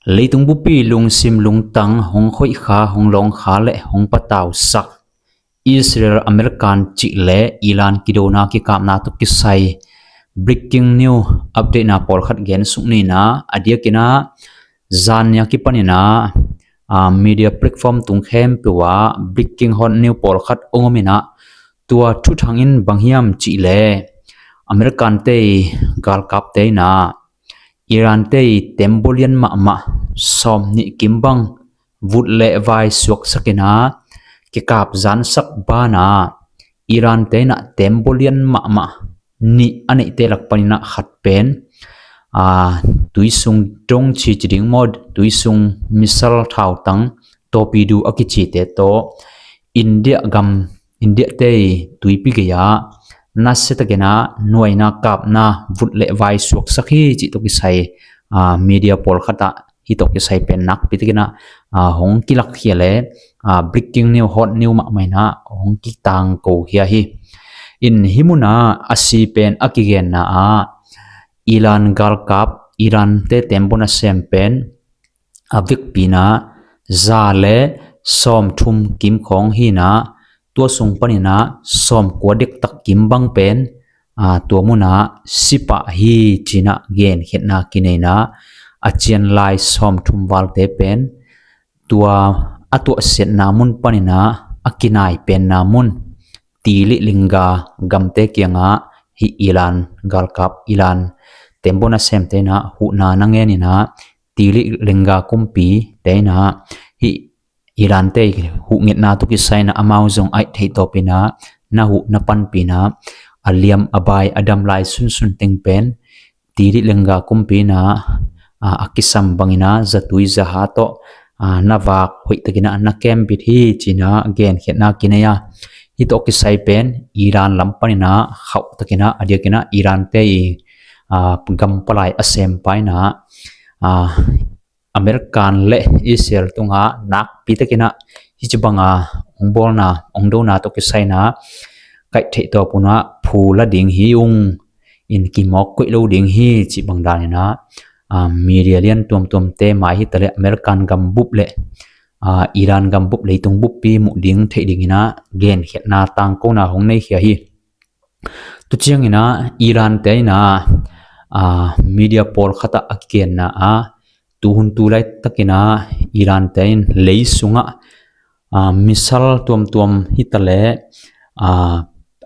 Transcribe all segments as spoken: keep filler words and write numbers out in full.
Leitung bupi lungsim lungtang hong khoihkha, hong lawngkha le hong patausak Israel, American cih le Iran kidona kikapna tawh kisai breaking news update na pawlkhat gen suk ni in ah, a diakin ah zan ni a kipanin ah, ah, media platform tung khempeuh ah breaking hot news pawlkhat ong om in ah, tua thuthang in bang hiam cih le American te galkapte in ah Iran te tembaw lian mahmah sawmnih kim bang vut le vai suaksak in ah kikap zansak ban ah Iran te in ah tembaw lian mahmah nih a neihte lak panin ah khat pen, ah, tuisung drone ci ci ding maw, tuisung missile thautang torpedo a kicite tawh India gam, India te tuipi gei ah nasia takin ah nuaina kapna vut le vai suaksak hi cih tawh kisai, ah, media pawlkhat ah hih tawh kisai pen nakpi takin ah, ah, hong kilakkhia le, ah, breaking news, hot news mahmah in ah hong kitangko khia hi. In hih mun ah a si pen a kigenna ah Iran galkap, Iran te tembaw nasem pen a vekpi in ah za le sawmthum kim khawng hi in ah, tua sung panin ah sawmkua dektak kim bang pen, ah, tua mun ah si pah hi ci in ah genkhiatna kinei in ah, a cian lai sawmthum valte pen tua a tuahsiatna mun panin ah a kinai penna mun Tili Linga gamte kiangah hih Iran galkap, Iran tembaw nasemte in ah huhna na ngen in ah, Tili Linga kumpi te in ah hih Iran te huhngetna tawh kisai in ah amau zong aih theih tawpin ah na huh na panpih in ah, a liam a bai a dam lai sunsun teng pen Tili Linga kumpi in ah, ah, a kisam bangin ah zatui zaha tawh, ah, na vak hoih takin ah na kembit hi ci in ah genkhiatna kinei a. Hih tawh kisai pen Iran lam panin ah khauh takin ah a diakin ah Iran te i, ah, gam palai a sempa in ah, ah, American le Israel tungah nakpi takin ah hih ci banga hong bawlna, hong dona tawh kisai in ah kaih theih tawp un ah phu la ding hi ung, in kimawk koih lo ding hi cih bang dan in ah, ah, media lian tuamtuamte mai hi ta le American gambup le, ah, Iran gambup, leitung buppi muh ding theih dingin ah genkhiatna tangkona hong nei khia hi. Tu ciangin ah Iran te in ah, ah, media pawlkhat ah a kigenna ah, tu hun tu laitakin ah Iran te in lei sungah, ah, missile tuamtuam hi ta le, ah,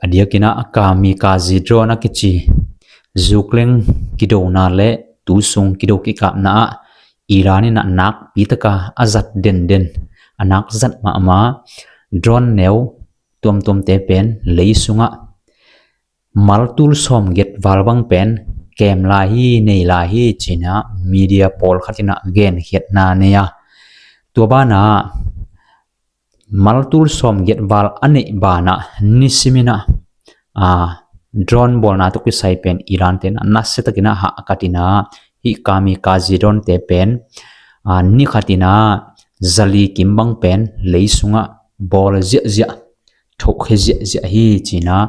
a diakin ah kamikaze drone a kici zukleng kidona le tu sung kido kikapna ah Iran in ah nakpi taka a zat denden, a nak zat mahmah drone neu tuamtuamte pen lei sungah mal tul sawmgiat val bang pen kem lai hi, nei lai hi ci in ah media pawlkhat in ah genkhiatna nei a. Tua ban ah mal tul sawmgiat val a neih ban ah nisimin ah, ah, drone bawlna tawh kisai pen Iran te in ah nasia takin ah hahkat in ah hih kamikaze drone te pen, ah, ni khat in ah zali kim bang pen lei sungah bawl ziahziah, thohkhia ziahziah hi ci in ah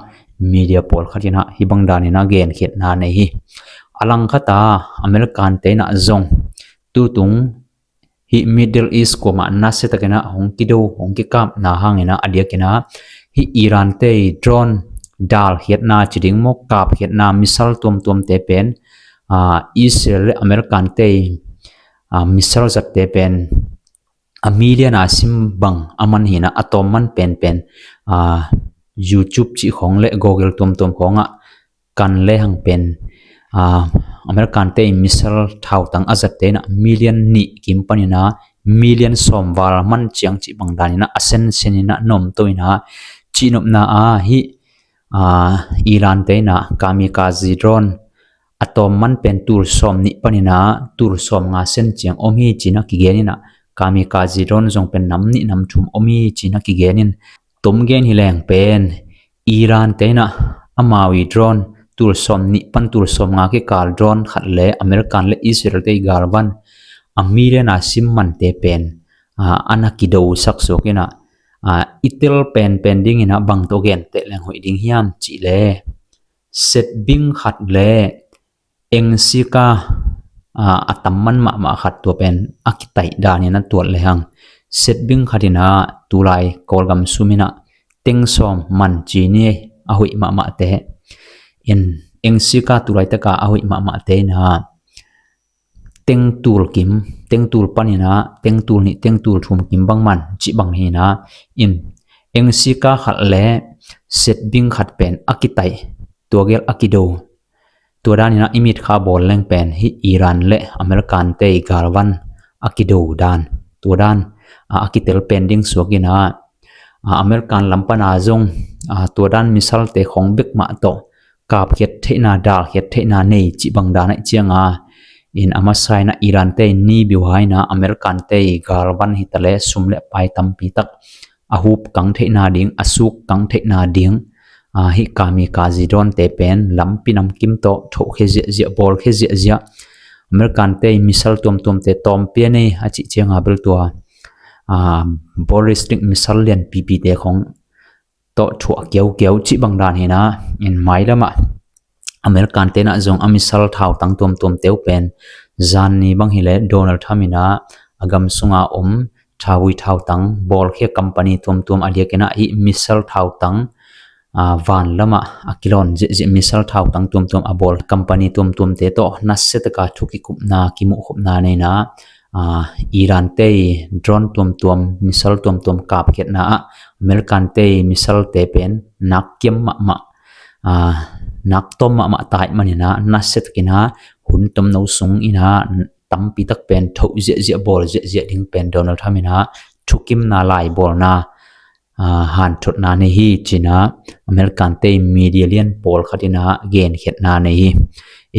media pawlkhat in ah hih bang dan in ah genkhiatna nei hi. A langkhat ah American te in ah zong tutung hih Middle East kuamah nasia takin ah hong kido, hong kikapna hangin ah a diakin ah hih Iran te i drone dalkhiatna ci ding maw, kapkhiatna missile tuamtuamte pen, ah, Israel le American te i, ah, missile zatte pen a million a sim bang a man hi in ah, a tawm man penpen, ah, YouTube cih khawng le Google tuamtuam khawngah kan le hang pen, ah, American te in missile thautang a zatte in ah million nih kim panin ah million sawm val man ciang cih bang dan in ah a sensen in ah nomto in ah cihnopna ah hih, ah, Iran te in ah kamikaze drone a tawm man pen tul sawmnih panin ah tul sawmnga sen ciang om hi ci in ah kigen in ah, kamikaze drone zong pen nam nih nam thum om hi ci in ah kigen in, tom gen hi leng pen Iran te in ah amau i drone tul sawmnih pan tul sawmnga kikal drone khat le American le Israel te i galvan a million a sim mante pen, ah, a na kidosak suak in ah, ah, i tel penpen dingin ah bang tawh genteh leng hoih ding hiam cih le setbing khat le engsika a, a tam man mahmah khat tua pen a kitaih danin a tuat lehang, siatbing khat in ah tulai Kawlgam sum in ah teng sawm man ci ni, a hoih mahmahte in, eng sika tulai taka a hoih mahmahte in ah teng tul kim, teng tul panin ah teng tul nih, teng tul thum kim bang man cih bang hi in ah, in eng sika khat le siatbing khat pen a kitaih, tua gel a kido. Tua danin ah i mitkha bawl leng pen hih Iran le Americante galvan a kido dan, tua dan, a, a kitel pen ding suak in ah, a, American lam pana zong, a, tua dan missilte khong bek mah tawh kapkhiat theihna, dalkhiat theihna nei cih bang dan ahih ciang a, in a masa in ah Irante in ni biuha in ah Americante galvan hi ta le sum le pai tampi tak a hup kang theihna ding, a suk kang theihna ding, a, hih kamikaze drone-te pen lampi namkim tawh thohkhia ziahziah, bawlkhia ziahziah. Americante missile tuamtuamte tawm pia nei a cih ciang a bel tua, a, ballistic missile lian pipite khong tawh thuah kiaukiau cih bang dan hi in ah, in mailam ah Americante in ah zong a missile thautang tuamtuamte uh pen zan ni bang hi leh Donald Trump in ah a gam sunga om thavui thautang bawlkhia company tuamtuam a diakin ah hih missile thautang, a, van lamah a kilawn ziahziah missile thautang tuamtuam a bawl company tuamtuamte tawh nasia taka thukikupna, kimuhkhopna nei in ah, a, Irante drone tuamtuam, missile tuamtuam kapkhiatna ah Americante missile-te pen nak kiam mahmah, a, nak tawm mahmah ta ahih manin ah nasia takin ah hun tomno sung in ah tampi tak pen thoh ziahziah, bawl ziahziah ding pen Donald Trump in ah thukimna, laibawlna, a, hanthotna nei hi ci in ah Americante media lian pawlkhat in ah genkhiatna nei hi.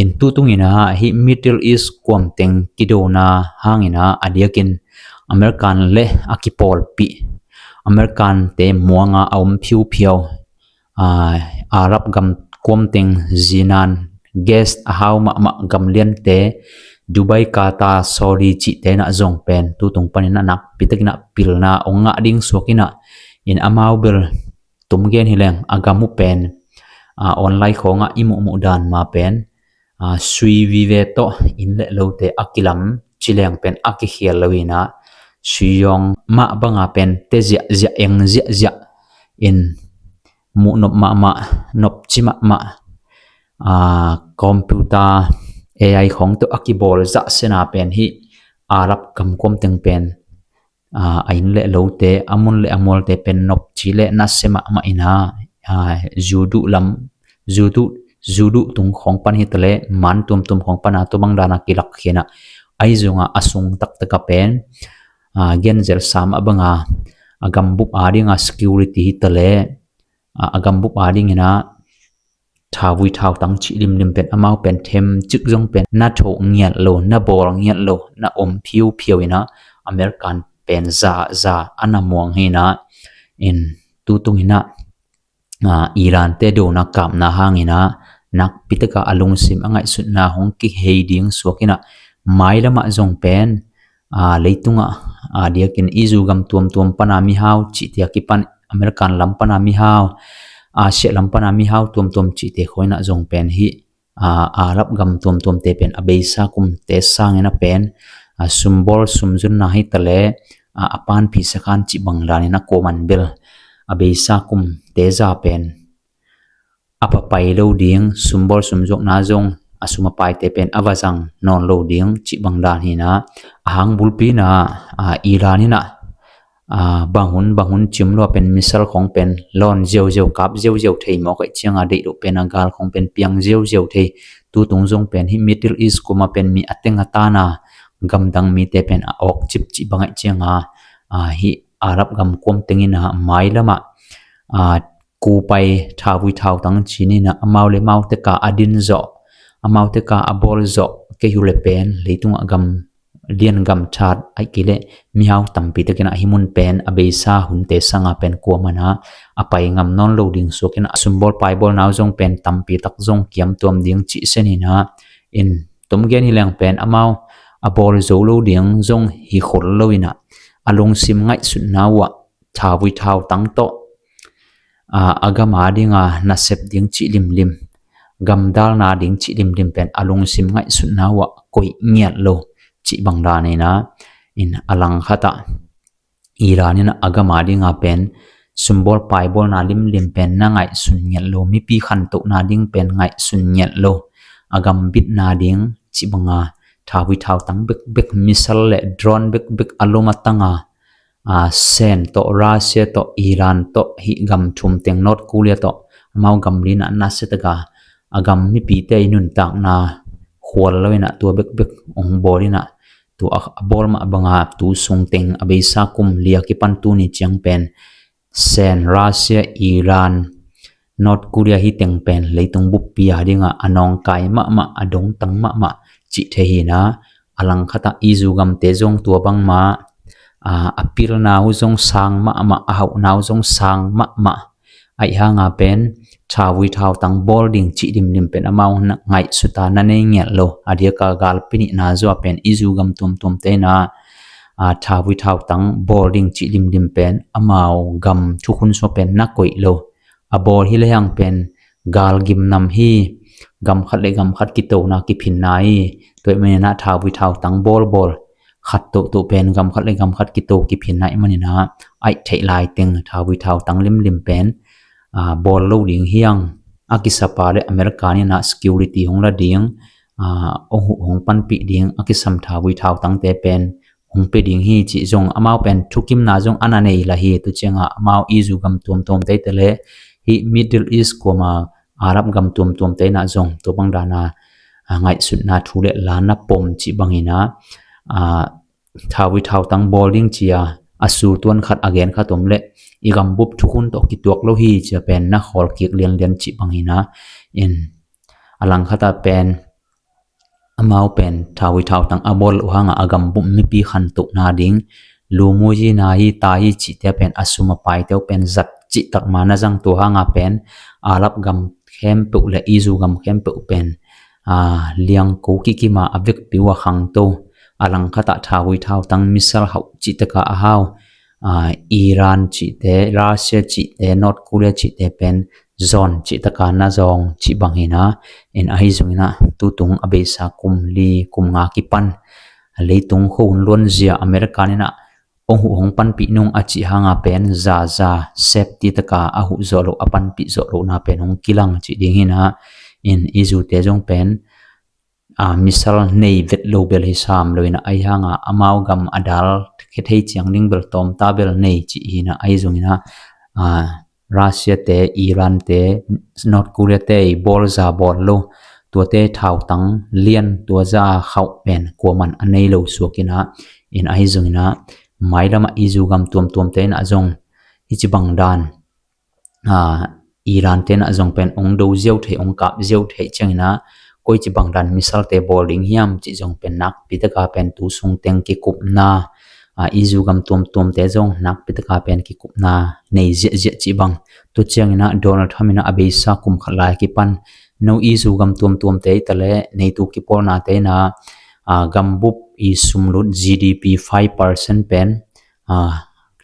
In tutung in ah hih Middle East kuamteng kidona hangin ah a diakin American le a kipawlpih, Americante muanga a om phiuphiau, a, Arab gam kuamteng zinan gas a hau mahmah gam liante, Dubai, Qatar, Saudi cihte in ah zong pen tutung panin ah nakpi takin ah pilna hong ngah ding suak in ah, in amau bel tum gen hi leng a gam uh pen, a, online khawngah i muhmuh dan ma pen, a, sui vive tawh inn le lote a kilam ci leng pen a kikhial lo in ah, sui zawng mah banga pen te ziahziah, eng ziahziah, in muh nop mahmah, nopci mahmah, a, computer, A I khawng tawh a kibawl zahsiana pen hih Arab gam kuamteng pen, a, a inn le lote, a mun le a mualte pen nopci le nasia mahmah in ah, a, zu duh lam, zu duh, zu duh tung khawng pan hi ta le man tuamtuam khawng pana tua bang dana kilak khin ah, ahi zongah a sung taktak ah pen, a, genzel sam a banga a gambup a dinga security hi ta le, a, a gambup a dingin ah thavui thautang cih limlim pen amau pen themcik zong pen na thoh ngiat lo, na bawl ngiat lo, na om phiuphiau in ah American pen za za a na muang hi in ah, in tutung in ah, a, Irante dona kapna hangin ah nakpi taka a lungsim a ngaihsutna hong kihei ding suak in ah, mailamah zong pen, a, leitungah, a, diakin i zu gam tuamtuam pana mihau cihte a kipan American lam pana mihau, Asia lam pana mihau tuamtuam cihte khawng in ah zong pen hih, a, Arab gam tuamtuamte pen a beisa kumte sangin ah pen, a, sumbawl sumzonna hi ta le, a, a panphi sakhan cih bang danin a kuaman bel a beisa kumte za pen a papai lo ding, sumbawl sumzuakna zong a sum a paite pen a va zang nawn lo ding cih bang dan hi in ah, a hang bulpi in ah, a, Iran in ah, a, bang hun bang hun ci om lo a pen missile khawng pen lawn ziauziau, kap ziauziau thei mawk ahih ciang a, deih loh pen a gal khawng pen piang ziauziau thei. Tutung zong pen hih Middle East kuama pen mi a teng a tana gamdang mite pen a awk cip cih bang ahih ciang a, a, hih Arab gam kuamteng in ah mailamah, a, kupai thavui thautang ci ni in ah amau le amau teka a din zawh, amau teka a bawl zawh kei uh le pen leitungah gam lian gam that ahih kei leh mihau tampi takin ah hih mun pen a beisa hunte sanga pen kuaman ah a pai ngam nawn lo ding suak in ah, a sumbawl paibawlna uh zong pen tampi tak zong kiam tuam ding cih se ni in ah, in tum gen hi leng pen amau a bawl zo lo ding zong hi khol lo in ah, a lungsim ngaihsutna uh ah thavui thautang tawh, a, a gam a dinga nasep ding cih limlim, gamdalna ding cih limlim pen a lungsim ngaihsutna uh ah koih ngiat lo cih bang dan in ah, in a langkhat ah Iran in ah a gam a ding a pen sumbawl paibawlna limlim pen na ngaihsun ngiat lo, mipi khantohna ding pen ngaihsun ngiat lo, a gam bitna ding cih bang a thauvui thautang bekbek, missile le drone bekbek a lom a tang a, a, Sen tawh, Russia tawh, Iran tawh, hih gam thum teng, North Korea tawh, amau gam li in ah nasia tak a, a gam mipite i nuntakna khual lo in ah tua bekbek hong bawl in ah, tua a bawl mah bang a tu sung teng a beisa kum li a kipan tuni ciang pen Sen, Russia, Iran, North Korea hih teng pen leitung buppi a ding ah a nawngkai mahmah, a dongtang mahmah cih thei hi in ah, a langkhat ah i zu gamte zong tua bang mah, a, a pilna uh zong sang mahmah, a hauhna uh zong sang mahmah. Aih hang a pen thauvui thautang bawl ding cih limlim pen amau na ngaihsut a na nei ngiat lo. A diak a galpi nihna zaw a pen i zu gam tuamtuamte in ah, a, thauvui thautang bawl ding cih limlim pen amau gam thukhun sung pen na koih lo. A bawl hi lehang pen gal gimnam hi, gam khat le gam khat kitona kiphinna hi. Tua ahih manin ah thauvui thautang bawlbawl, khat tohtoh pen gam khat le gam khat kito kiphinna ahih manin ah, aih theih lai teng thauvui thautang limlim pen, a, bawl lo ding hi hang. A kisap a le America in ah security hong la ding, a, hong huh hong panpih ding, a kisam thauvui thautangte pen hong pia ding hi cih zong, amau pen thukimna zong a na nei lah hi. Tua ciang a amau i zu gam tuamtuamte hi ta le, hih Middle East kuam a Arab gam tuamtuamte in ah zong tua bang dan a, a, ngaihsutna thu le la na pom cih bang in ah, a, thauvui thautang bawl ding ci a, a sultuan khat a gen khat om le, i gambup thukhun tawh kituak lo hi ci a pen na khawl kik lianlian cih bang in ah, in a langkhat ah pen amau pen thauvui thautang a bawl uh hang a, a gambup mipi khantohna ding, lu mui hi, na hi, ta hi cihte pen a sum a paite uh pen zat cihtak ma na zang, tua hang a pen Arab gam khempeuh le i zu gam khempeuh pen, a, liangko kikim a, a vekpi uh a khangto, a langkhat ah thauvui thautang missile hauh cihtak a a hau, a, Iran cihte, Russia cihte, North Korea cihte pen zawn cihtak a na zawng cih bang hi in ah, in ahi zongin ah tutung a beisa kum li kum nga kipan leitung khuahun luanzia America in ah hong huh hong panpih nung a cih hang a pen zaza safety tak a a huh zawh loh, a panpih zawh lohna pen hong kilang cih ding hi in ah, in i zute zong pen, a, missile nei vet lo bel hi sam lo in ah, ahi hang a amau gam a dal khe thei ciang ding bel tawmta bel nei cih hi in ah, ahi zongin ah, a, Russia te, Iran te, North Korea te i bawl za bawl lo, tuate thautang lian tua za a khauh pen kuaman a nei lo suak in ah, in ahi zongin ah mailam ah i zu gam tuamtuamte in ah zong hih ci bang dan, a, Iran te in ah zong pen hong do ziau thei, hong kap ziau thei ciangin ah, koici bang dan missile te bawl ding hiam cih zong pen nakpi tak a pen tu sung teng kikupna, a, i zu gam tuamtuamte zong nakpi tak a pen kikupna nei ziahziah cih bang. Tua ciangin ah Donald Trump in ah a beisa kum khat lai a kipan, no i zu gam tuamtuamte hi ta le, neitu kipawlnate in ah, a, gambup i sumlut G D P five percent pen, a,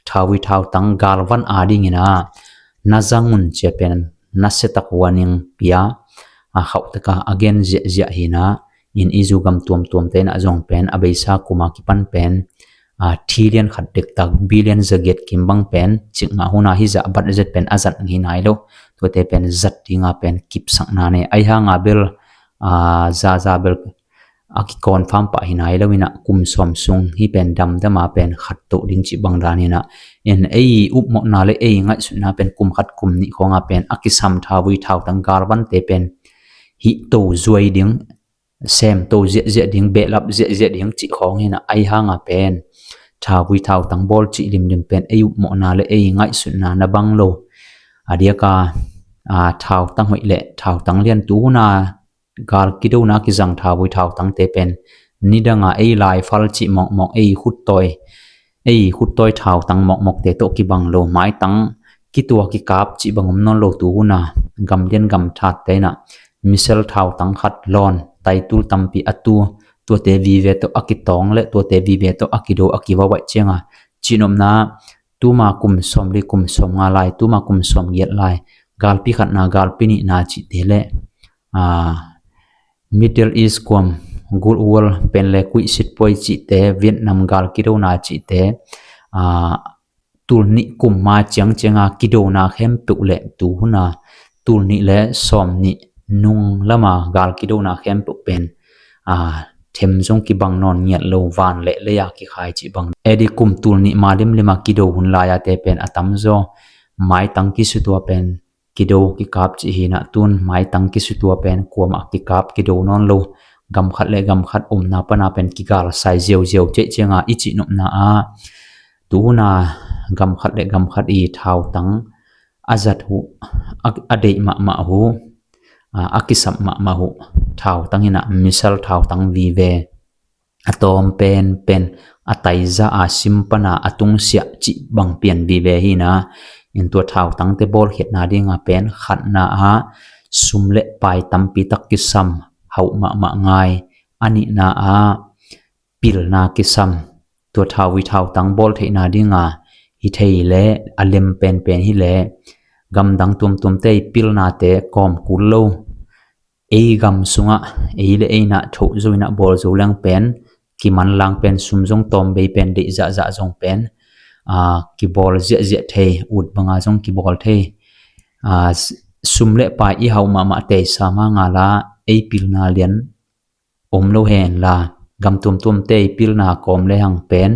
thauvui thautang galvan a dingin ah na zang un ci a pen nasia tak warning pia, a, khauh tak a a gen ziahziah hi in ah, in i zu gam tuamtuamte in ah zong pen a beisa kum a kipan pen, a, trillion khat dektak, billion zagiat kim bang pen, cikmah hun a hih zah budget pen a zat ngei nai lo. Tuate pen zat ding a pen kipsakna nei. Ahi hang a bel, a, zaza bel a kiconfirm pah hi nai lo in ah, kum sawm sung hih pen damdam a pen khat toh ding cih bang dan in ah, in ei upmawhna le ei ngaihsutna pen kum khat kum nih khawng a pen a kisam thauvui thautang galvante pen hih to zuai ding, sem to ziahziah ding, behlap ziahziah ding cih khawng hi in ah, ahi hang a pen thauvui thautang bawl cih limlim pen ei upmawhna le ei ngaihsutna na bang lo. A diak a, a, thautang hoih le thautang lian tu hun a gal kidona kizang thauvui thautangte pen nidang a ei laifal cih mawkmawk, ei khuttawi, ei khuttawi thautang mawkmawkte tawh kibang lo, maitang kitua kikap cih bang om nawn lo tu hun a, gam lian gam thatte in ah missile thautang khat lawn, taitul tampi a tu, tuate vive tawh a kitawng le tuate vive tawh a kido, a kivawaih ciang a, cihnopna, tuma kum sawmli kum sawmnga lai, tuma kum sawmgiat lai, galpi khatna, galpi nihna cihte le Middle East kuam, Gulf War pen le kuihsit puai cihte, Vietnam gal kidona cihte, tul nih kum ma ciangcianga kidona khempeuh le tu huna tul nih le sawm nih nung lama gal kidona khempeuh pen them zong kibang nawn ngiat lo, van le lei-a kikhai cih bang. Edi kum tul nih ma limlima kido hun lai-a te pen a tamzaw maitang kisutua pen kido kikap cih hinah, tun maitang kisutua pen kuamah kikap kido nawn lo, gamkhat le gamkhat omna pana pen kigalsai ziauziau ceh cianga i cih nopna ah, tu huna gamkhat le gamkhat i thautang a zat uh, a deih mahmah uh, a kisap mahmah uh thautang inah, misal thautang vive a tawm pen pen a taiza a sim pana a tungsiah cih bang pian vive hina. In tua thautangte bawlkhiatna dinga pen khatna ah sum le pai tampi tak kisam, hauh mahmah ngai. A nihna ah pilna kisam, tua thau i thautang bawl theihna dinga hi thei le a lem penpen hi le gamdang tuamtuamte i pilnate kawm kul lo. Ei gam sungah ei le ei nah thoh zo inah bawl zo leng pen kimanlang pen sum zong tawm bei pen deih zahzah zong pen kibawl ziahziah thei, ut banga zong kibawl thei. Sum le pai i hauh mahmah teisa ma ngala ei pilna lian om lo henla, gam tuamtuamte i pilna kawm le hang pen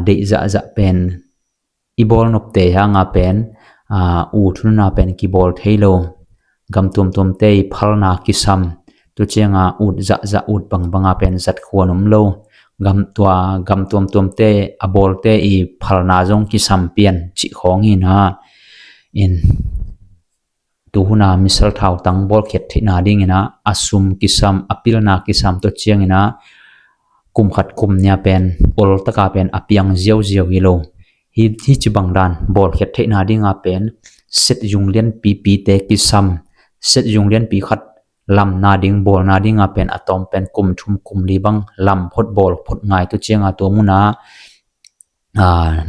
deih zahzah pen i bawl nopte hanga pen ut hunna pen kibawl thei lo. Gam tuamtuamte i phalna kisam, tu cianga ut zahzah ut bangbanga pen zat khuan om lo. Gam tua gam tuamtuamte a bawlte i phalna zong kisam pian cih khawng hina. In tu huna misal thautang bawlkhiat theihna dingina a sum kisam, a pilna kisam, tua ciangina kum khat kum nia pen oltaka pen a piang ziauziau hi lo. Hi, hi cibang dan bawlkhiat theihna dinga pen set yung lianpipite kisam, set yung lianpi khat lamna ding, bawlna dinga pen a tawm pen kum thum kum li bang lam phot bawl phot ngai, tua cianga tua muna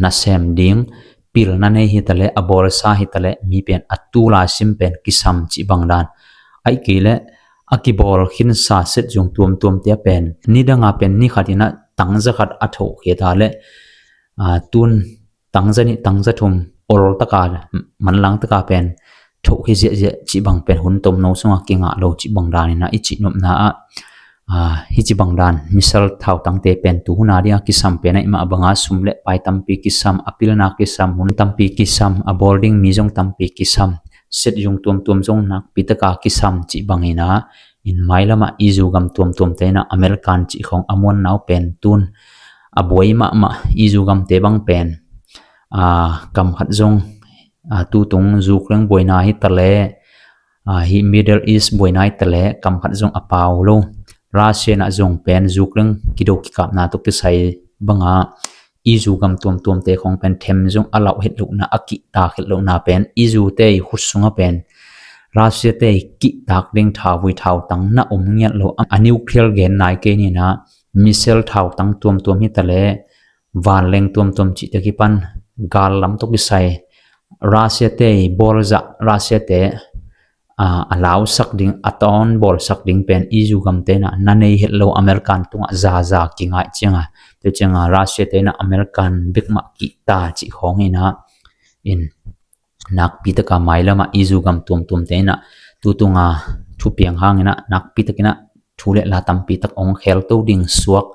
nasem ding pilna nei hitaleh, a bawlsa hitaleh, mi pen a tula sim pen kisam cih bang dan. Aih kei leh a kibawl khinsa set yung tuamtuamte a pen nidanga pen ni khatina tangza khat a thoh khia ta leh tun tangza nih tangza thum oltaka manlangtaka pen thoh hi ziahziah cih bang pen hun tomno sungah kingah lo cih bang danina i cih nopna ah, hi cih bang dan misal thautangte pen tu huna dinga kisam pen aih mah banga sum le pai tampi kisam, a pilna kisam, hun tampi kisam, a bawl ding mi zong tampi kisam, set yung tuamtuam zong nakpitaka kisam cih bangina, in mailamah izu gam tuamtuamte inah American cih khawng a muannau pen tun a buai mahmah izu gamte bang pen kam khat zong tutung Ukraine buaina hitaleh, hi Middle East buaina hitaleh kam khat zong a pau lo. Russia inah zong pen Ukraine kido kikapna tawh kisai banga izu gam tuamtuamte khawng pen them zong a lauh het lohna, a kihtak het lohna pen izute i khut sunga pen Russia te i kihtak ding thauvui thautang na om ngiat lo. A nuclear gen nai kei nina, missile thautang tuamtuam hitaleh, vanleng tuamtuam cihte kipan gal lam tawh kisai Russia te i bawlzah, Russia te a lausak ding, a tawn bawlsak ding pen izu gamte inah na nei het lo. American tungah zaza kingaih cianga, tua cianga Russia te inah American bikmah kihta cih khawng inah, in nakpitaka mailamah izu gam tuamtuamte inah tutunga thupiang hanginah nakpitakinah thu le la tampitak ong khelto ding suak.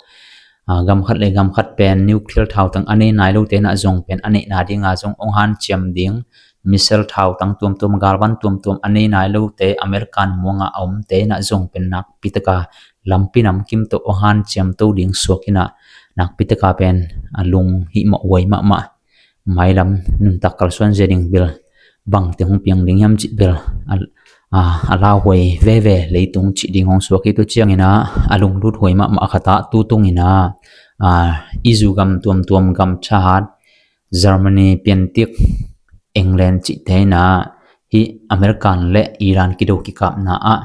Gam khat le gam khat pen nuclear thautang a nei nai lote inah zong pen a neihna dinga zong ong hanciam ding, missile thautang tuamtuam, galvan tuamtuam a nei nai lote, American muanga a omte inah zong pen nakpitaka lampi namkim tawh ong hanciamto ding suak inah nakpitaka pen a lung hihmawh huai mahmah. Mailam nuntak kalsuan zia ding bel bangte hong piang ding hiam cih bel a lauhuai veve leitung cih ding hong suak hi. Tua ciangina a lunglut huai mahmah khatah tutunginah izu gam tuamtuam gam thahat, Germany piantik, England cihte inah hi American le Iran kido kikapna ah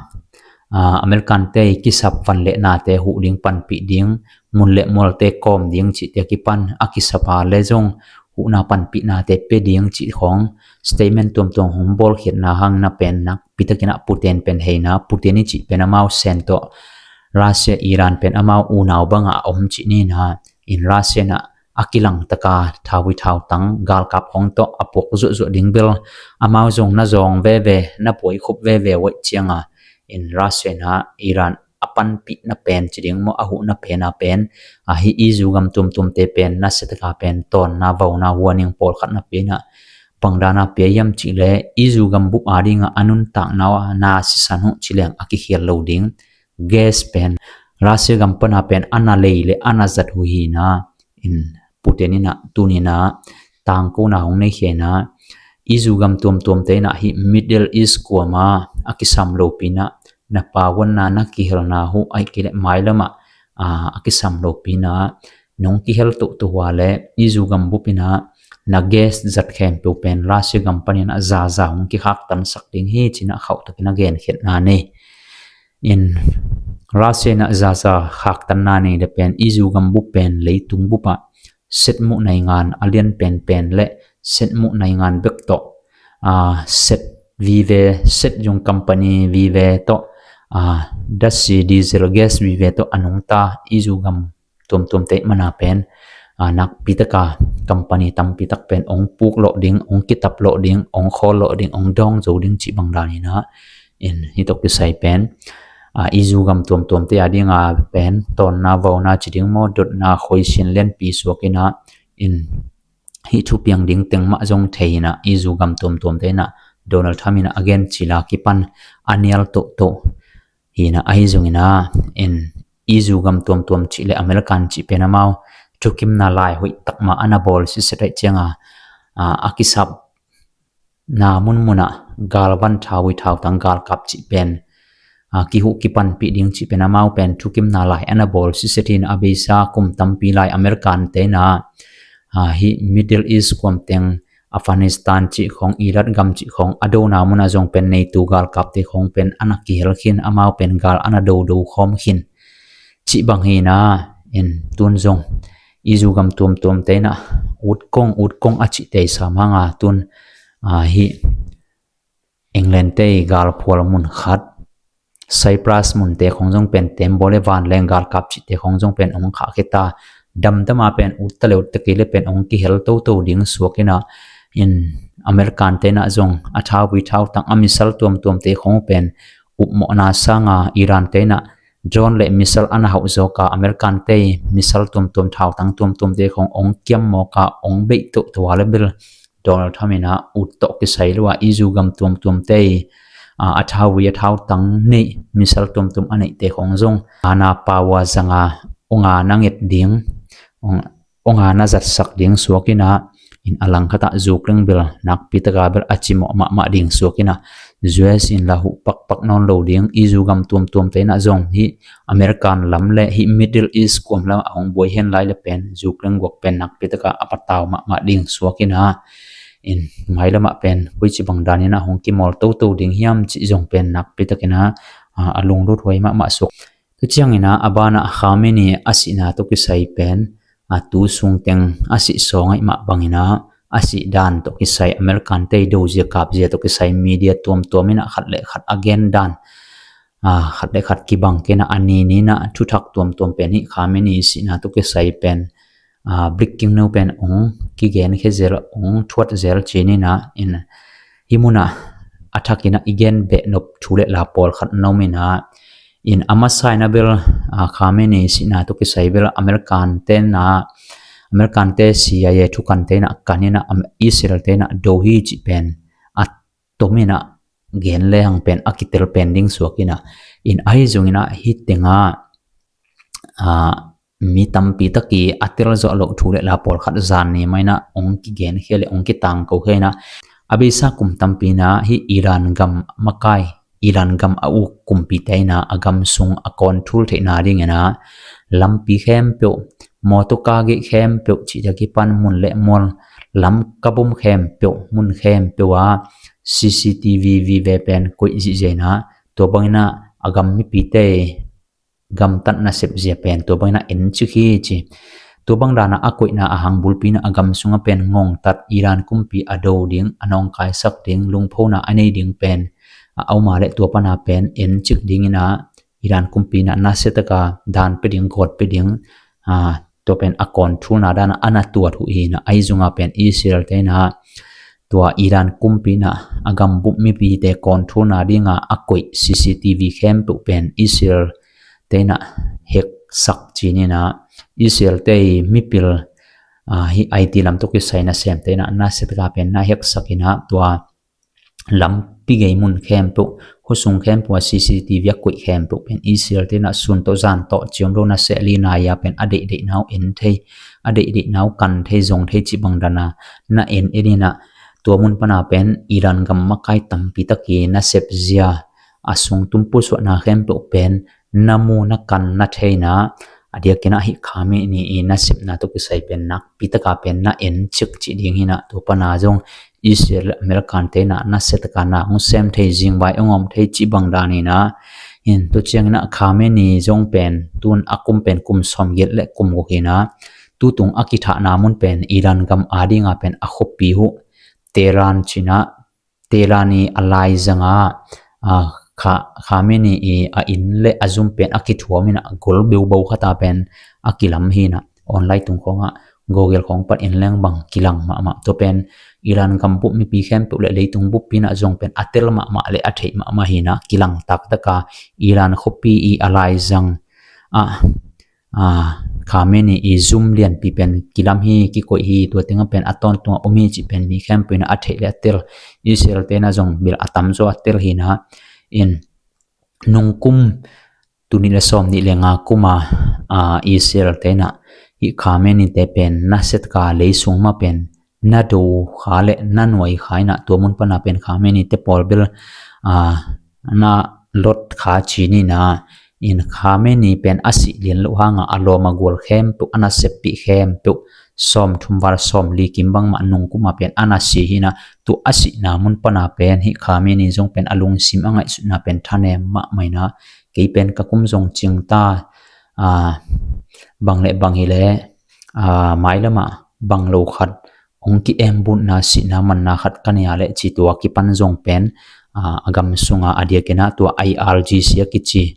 American te i kisap van le nate huh ding, panpih ding, mun le mualte kawm ding cihte kipan a kisapa le zong huhna panpihnate pia ding cih khawng statement tuamtuam hong bawlkhiatna hangin ah pen nakpi takin ah Putin pen hei na, Putin i cih pen amau Sen tawh Russia, Iran pen amau unau bangah a om cih ni na. In Russia in ah a kilang taka thauvui thautang galkap khawng tawh a puak zuahzuah ding bel amau zong na zawng veve, na buai khup veve uh ahih ciangin ah in Russia in ah Iran a panpihna pen ci ding maw, a huhna pen a pen, a, hih i zu gam tuamtuamte pen nasia taka pen tawnna, vauna, warning pawlkhat na pia in ah, bang dan a pia hiam cih leh i zu gam bup a dingah a nuntakna uh a na sisan uh ci leng a kikhial lo ding gas pen Russia gam pan a pen a na lei le a na zat uh hi na. In Putin in ah tuni in ah tangkona hong nei khia in ah i zu gam tuamtuamte in ah hih Middle East kuam a a kisam lopi in ah na pawanna, na kihelna uh ahih kei leh mailam ah, a, a kisam lopi in ah nong kihel tohtoh uh a leh i zu gam bup in ah na gas zat khempeuh pen Russia gam panin ah zaza hong kikhaktansak ding hi ci in ah khauhtakin a genkhiatna nei. In Russia in ah zaza khaktanna nei le pen i zu gam bup pen leitung bup ah setmuh naingan a lian penpen le setmuh naingan bek tawh, a, set vive, set zung company vive tawh, a, datsi, diesel, gas vive tawh a nungta i zu gam tuamtuamte mana pen, a, nakpi taka company tampi tak pen ong puk lawh ding, ong kitap lawh ding, ong khawl lawh ding, ong dawng zo ding cih bang dan in ah in hih tawh kisai pen, a, i zu gam tuamtuamte a dinga pen tawnna, vauna ci ding maw, dotna, khoisin lianpi suak in ah in hih thupiang ding teng mah zong thei in ah i zu gam tuamtuamte in ah Donald Trump in ah a gen cil a kipan a nial tohtoh hi in ah, ahi zongin ah in i zu gam tuamtuam cih le American cih pen amau thukimna lai hoih tak mah a na bawl siset ahih ciangin ah, a, a kisap na munmun ah galvan, thauvui thautang galkap cih pen, a, kihuh kipanpih ding cih pen amau pen thukimna lai a na bawl siset hi in ah, a beisa kum tampi lai American te in ah, a, hih Middle East kuam teng, Afghanistan cih khawng, Iraq gam cih khawng a dona mun ah zong pen NATO galkapte khawng pen a na kihel khin, amau pen gal a na dodo khawm khin cih bang hi in ah, in tun zong i zu gam tuamtuamte in ah utkong utkong a cih tei sam hang a tun, a, hih England te galphual mun khat, Cyprus munte khawng zong pen tembaw le vanleng galkap cihte khawng zong pen ong khah khia ta, damdam a pen utta le utta kei le pen ong kihel toto ding suak in ah, in American te in ah zong a thauvui thautang, a missile tuamtuamte khawng pen upmawhna sanga Iran te in ah drone le missile a na hauh zawk a, American te missile tuamtuam, thautang tuamtuamte khawng ong kiam mawk a, ong beih tohtoh a le bel Donald Trump in ah ut tawh kisai lo a i zu gam tuamtuamte, a, a thauvui a thautang neih, missile tuamtuam a neihte khawng zong a na pau a zang a, ong a na nget ding, ong, ong a na zatsak ding suak in ah, in a langkhat ah Ukraine bel nakpi taka bel a cimawh mahmah ding suak in ah, U S in la huh pakpak nawn lo ding, i zu gam tuamtuamte in ah zong hih American lam le hih Middle East kuam lam a hong buai hen lai le pen Ukraine guak pen nakpi taka a patau mahmah ding suak in ah, in mailam ah pen koici bang dan in ah hong kimawl toto ding hiam cih zong pen nakpi takin ah, a, a lunglut huai mahmah suak. Tua ciangin ah a banah Khamenei a sihna tawh kisai pen, a, tu sung teng a sih sawngaih mah bangin ah a sih dan tawh kisai American te dozia kapzia tawh kisai media tuamtuam in ah khat le khat a gen dan, a, khat le khat kibang kei in ah a ni ni in ah thuthak tuamtuam pen hih Khamenei sihna tawh kisai pen, a, breaking news pen ong kigen khia zel, ong thuat zel ci-in ah, in hih mun ah a thak in ah i gen behnop thu le la pawlkhat na om in ah, in a masa in ah bel, a, Khamenei sihna tawh kisai bel American te in ah, American te C I A thukan te in ah kan in ah, Am-, Israel te in ah do hi cih pen a tom in ah gen le hang pen a kitel pen ding suak in ah, in ahi zongin ah hih teng ah, a, mi tampi tak i a tel zawh loh thu le la pawlkhat zan ni mah in ah ong kigen khia le ong kitangko khia in ah, a beisa kum tampi in ah hih Iran gam makai, Iran gam a uk kumpite in ah a gam sung a control theihna dingin ah lampi khempeuh, mawtaw ka gei khempeuh cih tak kipan mun le mual, lam ka bom khempeuh, mun khempeuh ah C C T V vive pen koih zihziah in ah, tua bangin ah a gam mipite gamtat nasep zia pen tua bangin ah en cik hi ci. Tua bang dana a koihna a hang bulpi inah a gam sungah pen ngongtat, Iran kumpi a do ding, a nawngkaisak ding, lungphona a nei ding pen a om a leh tua pana pen en cik ding inah Iran kumpi inah nasia taka dan pia ding, gawt pia ding, aa, tua pen a control-na dana a na tuat uh hi inah, ahi zongah pen Israel te inah tua Iran kumpi inah a gambup mipite control-na dinga a koih C C T V khempeuh pen Israel te inah heksak ci-in inah, Israel te i mipil, aa, hih I T lam tawh kisai nasemte inah nasia taka pen na heksak inah, tua lampi gei mun khempeuh, khuasung khempeuh ah C C T V a koih khempeuh pen Israel te inah sun tawh zan tawh ciom lo, na seh li nai-a pen a deihdeihna uh en thei, a deihdeihna uh kan thei, zong thei cih bang dana na en en inah, tua mun pana pen Iran gam makai tampi tak i nasep zia, a sung tum pusuahna khempeuh pen na mu, na kan, na thei inah, a diakin ah hih Khamenei i nasepna tawh kisai pen nakpi taka pen na en cik cih ding hi inah, tua pana zong Israel le American te inah nasia taka na hong sem thei, zingvai hong om thei cih bang dan inah, in tua ciang inah Khamenei zong pen tun a kum pen kum sawmgiat le kum guk hi inah, tutung a kithahna mun pen Iran gam a dinga pen a khuapi uh Tehran ci-in ah, Tehran i a laizang ah, aa, Kha-, Khamenei i a inn le a zum pen a kithuam inah, gol beubau khat ah pen a kilam hi inah, online tung khawngah Google khawng pan en leng bang kilang mahmah. Tua pen Iran gambup mipi khempeuh le leitung buppi inah zong pen a tel mahmah le a theih mahmah hi inah, kilang taktaka Iran khuapi i a laizang ah, aa, Khamenei i zum lianpi pen kilam hi, kikoih hi, tua tengah pen a tawntungah om hi cih pen mi khempeuh inah a theih le a tel. Israel te inah zong bel a tamzaw a tel hi inah, in nungkum tul nih le sawmnih le nga kum a, aa, Israel te inah hih Khamenei te pen nasia taka leisung mah pen na do kha le na nuai kha inah, tua mun pana pen Khamenei te pawl bel, aa, na lot kha ci-in inah, in Khamenei pen a sih lian loh hangah a lawm a gual khempeuh, a naseppih khempeuh, sawmthum val sawmli kim bangmah nungkum a pen a na si hi inah, tua a sihna mun pana pen hih Khamenei zong pen a lungsim a ngaihsutna pen thanem mahmah inah, kei pen ka kum zong cing ta, aa, bang le bang hi leh, aa, mailamah bang lo khat hong ki-embunna, sihna manna khat ka nei a leh ci, tua kipan zong pen, aa, a gam sunga a diakin ah tua I R G C a kici,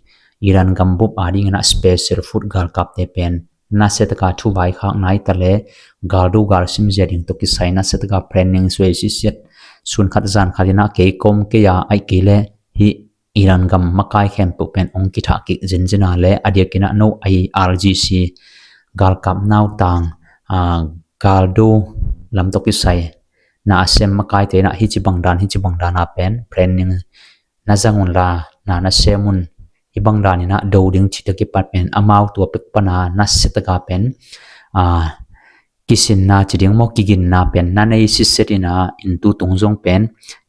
Iran gambup a dingin ah special force galkapte pen nasia taka thuvaikhak nai ta le, galdo galsim zia ding tawh kisai nasia taka training suai sisiat, sun khat zan khat inah kei kawm kei a, ahih kei leh hih Iran gam makai khempeuh pen hong kithah kik zenzen a leh, a diakin ah no I R G C galkap nautang, aa, galdo lam tawh kisai na a sem makaite inah hih ci bang dan, hih ci bang dan a pen training na zang un la, na na sem un, hih bang dan inah do ding cih tawh kipat pen amau tua pek pana nasia taka pen, aa, kisinna ci ding maw, kiginna pen na nei sitset inah, in tutung zong pen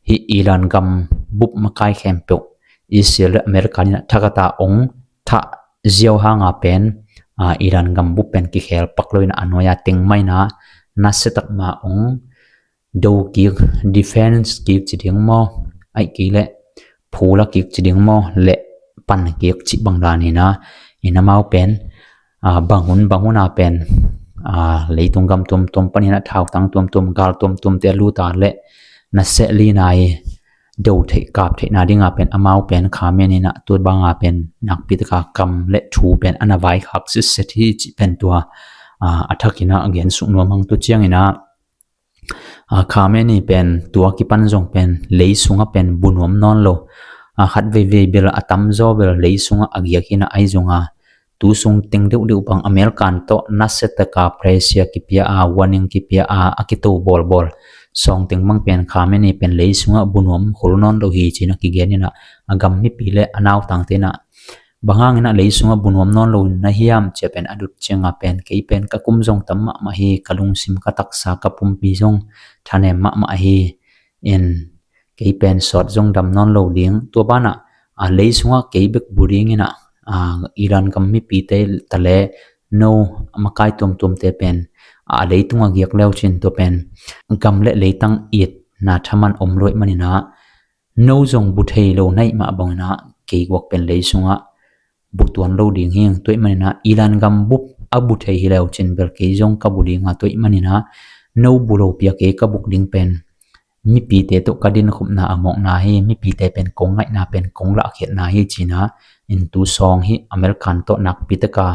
hih Iran gambup makai khempeuh Israel le America inah thakhat a hong thah ziau hanga pen, aa, Iran gambup pen kikhel pak lo inah a nuai-a teng mah inah nasia tak mah hong do kik, defense kik ci ding maw, ahih kei leh phula kik ci ding maw, le pan kik cih bang dan inah, in amau pen, aa, bang hun bang hun a pen, aa, leitung gam tuamtuam panin ah thautang tuamtuam, gal tuamtuamte a lut a leh na seh li nai do theih kap theihna dinga pen amau pen Khamenei inah tua banga pen nakpi taka kam le thu pen a na vaikhak sitset hi cih pen tua, aa, a thakin ah a gen suk nuam hang. Tua ciangin ah, aa, Khamenei pen tua kipan zong pen leisungah pen bu nuam nawn lo. Aa, khat veivei bel, a tamzaw bel leisungah a giak hi inah, ahi zongah tu sung teng deuhdeuh bang American tawh nasia taka pressure kipia a, warning kipia a, a kito bawlbawl sawng teng bang pen Khamenei pen leisungah bu nuam khol nawn lo hi ci-in ah kigen inah, a gam mipi le a nautangte inah, bang hangin ah leisungah bu nuam nawn lo na hiam ci-a pen a dot ciangah pen, kei pen ka kum zong tam mahmah hi, ka lungsim, ka taksa, ka pumpi zong thanem mahmah hi. In kei pen sawt zong dam nawn lo ding. Tua banah, aa, leisungah kei bek bu dingin ah, aa, Iran gam mipite ta le no makai tuamtuamte pen, aa, leitungah giak le uh cin, tua pen gam le leitang itna thaman om lo ahih manin ah, no zong bu thei lo na hih mah bangin ah kei guak pen leisungah bu tuan lo ding hi ing. Tua ahih manin ah Iran gambup a bu thei hi leu cin bel kei zong ka bu dinga, tua ih maninah no bu lopi a kei ka buk ding pen mipite tawh ka dinkhopna a mawkna hi. Mipite pen kong ngaihna pen kong lahkhiatna hi cinah, in tu sawng hi American tawh nakpi taka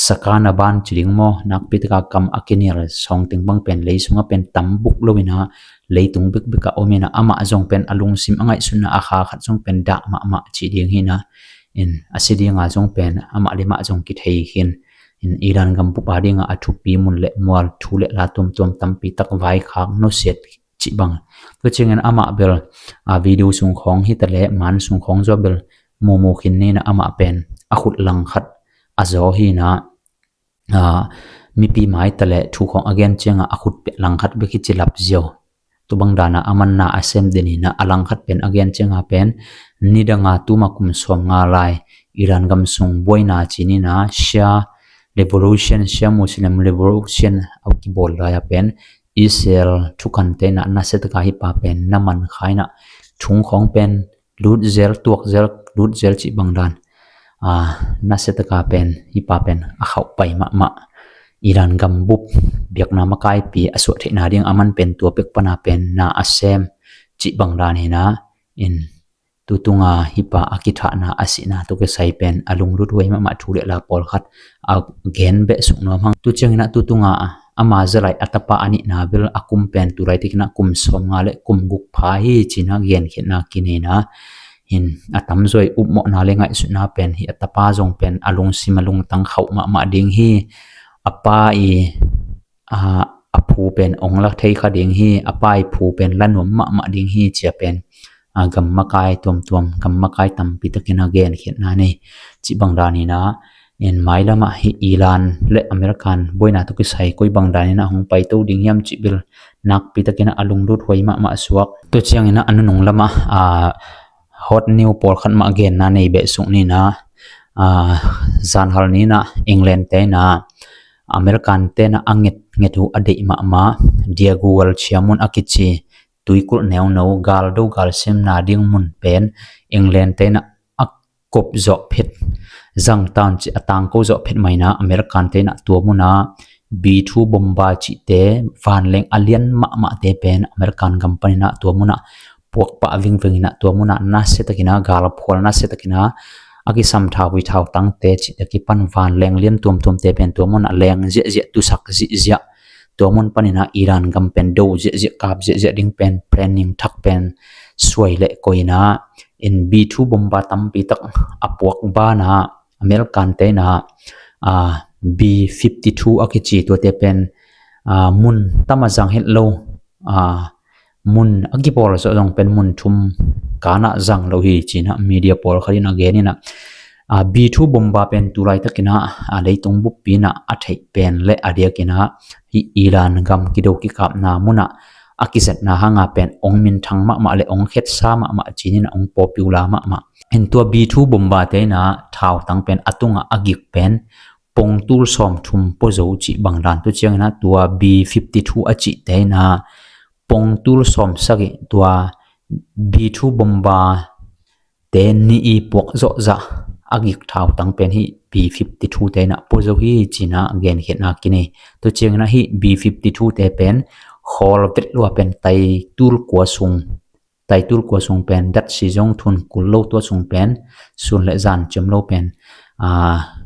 sakana ban ci ding maw, nakpi taka kam a kinial sawng teng bang pen lei sungah pen tam buk loinah leitung bikbik a ominah, amah zong pen a lungsim a ngaihsutna a kha khat zong pen dah mahmah ci ding hinah, in a si dinga zong pen amah le mah zong kithei khin. In Iran gambup a dinga a thupi mun le mual, thu le la tuamtuam tampi tak vaikhak nusiat cih bang. Tua ciangin amah bel a video sung khawng hi ta le man sung khawng zaw bel mumu khin ninah, amah pen a khut langkhat a zaw hinah, a, mipi mai ta le thu khawng a gen ciangah a khut langkhat bek hi ci lap ziau. Tua bang dana a manna a sem den hinah, a langkhat pen a gen cianga pen nidanga tuma kum sawm nga lai Iran gam sung buaina ci ninah, Shia Revolution, Shia Muslim Revolution a kibawl lai a pen Israel thukante inah nasia taka hi pa pen na man kha inah, thung khawng pen lut zel, tuak zel, lut zel cih bang dan, a, nasia taka pen hi pa pen a khauh pai mahmah. Iran gambup biakna makaipi a suah theihna ding a man pen tua pek pana pen na a sem cih bang dan hinah, in tutunga hi pa a kithahna a sihna tawh kisai pen a lunglut huai mahmah thu le la pawlkhat a gen beh suk nuam hang. Tu cianginah tutunga ama zalai a tapa a nihna bel a kum pen tu laitakinah kum sawm nga le kum guk pha hi cinah genkhiatna kinei inah, hin a tamzaw i upmawhna le ngaihsutna pen hi a tapa zong pen a lungsim a lungtang khauh mahmah ding hi. A pa i, a, a phu pen ong la thei kha ding hi, a pa i phu pen la nuam mahmah ding hi cia pen, a, gam makai tuamtuam, gam makai tampi takin a genkhiatna nei. Cih bang dan hinah, in mailamah hi Iran le American buaina tawh kisai koi bang dan hinah hong paito ding hiam cih bel nakpi takinah a lunglut huai mahmah suak. Tua cianginah a nunung lamah, a, hot news pawlkhat mah genna nei beh suk ninah, a, zanhal ninah England te inah American te inah a nget nget uh a deih mahmah Diagual ciamun a kici tuikulh neuno, galdo galsimna ding mun pen England te inah a kop zawh phet, zangtan cih a tangko zawh phet mah inah American te inah tua munah B two bomba cihte, vanleng a lian mahmahte pen American gam paninah tua munah puakpah vingveng inah tua munah nasia takinah galphual nasia takinah a kisam thau hui thau tangte cihte kipan vanleng lian tuamtuamte pen tua munah leng ziahziah, tusak zihziah, tua mun paninah Iran gam pen do ziahziah, kap ziahziah ding pen planning thak pen suai le koina in B two bomba tampi tak a puak banah American te inah, a, B fifty-two a kici tuate pen, a, mun tam a zang het lo, a, mun a kipawl zawh zong pen mun thum kanah zang lo hi cinah media pawlkhat in a gen inah, a, B two bomba pen tu laitakinah, a, leitung buppi inah a theih pen le a diakinah hi Iran gam kido kikapna munah a kizatna hanga pen ong minthang mahmah le ong khetsa mahmah cininah ong popular mahmah. In tua B two bomba te inah thautang pen a tungah a gik pen pongtul sawmthum pua zo cih bang dan. Tu cianginah tua B fifty-two a cihte inah pongtul sawmsagih, tua B two bomba te nih i puak zawhzah a gik thautang pen hi B fifty-two te inah pua zo hi cinah genkhiatna kinei. Tu cianginah hi B fifty-two te pen khawl vet lua pen taitul kua sung, taitul kua sung pen datsi zong thun kul lo, tua sung pen sun le zan ciam lo pen, a,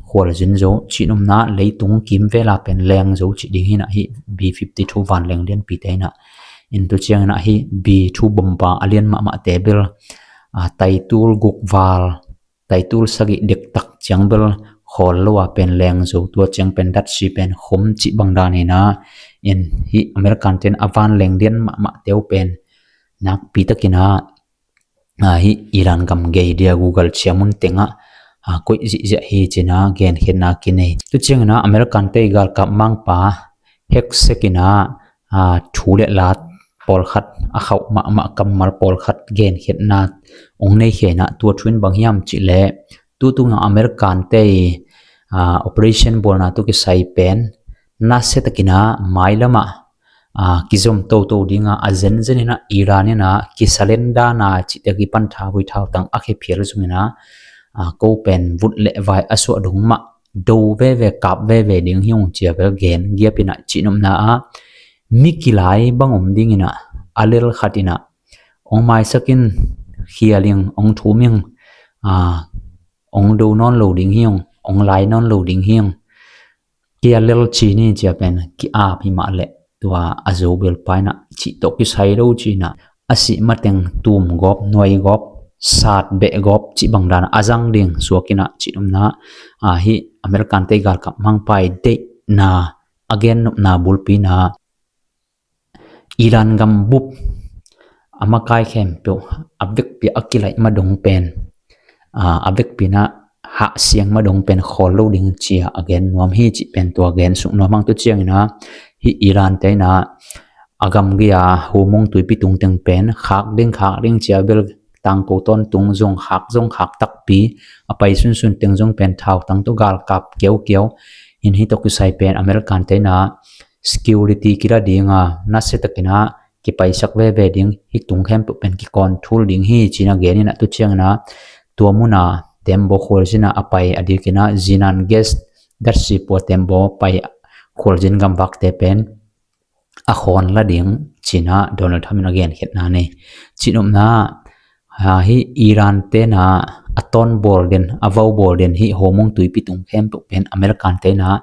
khual zin zo. Cihnumna leitung kim vela pen leng zo cih ding hinah hi B fifty-two vanleng lianpite inah. In tu cianginah hi B two bomba a lian mahmahte bel, a, taitul guk val, taitul sagih dektak ciang bel khawl lo a pen leng zo, tua ciang pen datsi pen khum cih bang dan hinah. In hi American ten a vanleng lian mahmahte uh pen nakpi takinah, a, hi Iran gam gei Diagual ciamun tengah, a, koih zihziah hi cinah genkhiatna kinei. Tu cianginah American te i galkap mangpa Hegseth inah, a, thu le la pawlkhat a khauh mahmah kammal pawlkhat genkhiatna ong neikhia inah, tua thu in bang hiam cihleh tutunga American te i, a, operation bawlna tawh kisai pen nasia takinah mailamah, a, kizom toto dinga a zenzen inah Iran inah kisalendana cihte kipan thahui thautang a khephial zong inah, a, ko pen vut le vai a suah dong mah do veve, kap veve ding hi ung ci a bel gen giap in ah, cihnopna ah mi kilai bang om ding in ah, a lel khat in ah ong maisak in, khial ing, ong thum ing, aa, ong do nawn lo ding hi ung, ong lai nawn lo ding hi ung. Kia lel ci ni ci a pen ki-ap hi mah leh, tua a zo bel pa in ah cih tawh kisai lo ci in ah, a sih mateng tum gawp, nuai gawp, sat beh gawp cih bang dan a zang ding suak in ah, cihnopna ah hih American te galkap mangpa i deihna a gennopna bulpi in ah, Iran gam bup a makai khempeuh, a vekpi a kilaih madong pen, aa, a vekpi in ah hahsiang madong pen khawl lo ding ci a a gen nuam hi cih pen tua gen suk nuam hang. Tua ciangin ah hih Iran te in ah a gamgi a Hormuz tuipi tung teng pen khak ding, khak ding ci a bel tangko tawntung zong khak, zong khak takpi, a pai sunsun teng zong pen thautang tawh galkap kiaukiau. In hih tawh kisai pen American te in ah security kila ding a, nasia takin ah kipaisak veve ding, hih tung khempeuh pen kicontrol ding hi ci in ah gen in ah, tua ciangin ah tua mun a tembaw khualzin a a pai a dikin ah Jinan gas datsi pua tembaw pai khualzin gamvakte pen a khawn la ding ci in ah Donald Trump in a genkhiatna nei. Cihnopna ah, hih Iran te in ah a tawnbawl den, a vaubawl den, hih Hormuz tuipi tung khempeuh pen American te in ah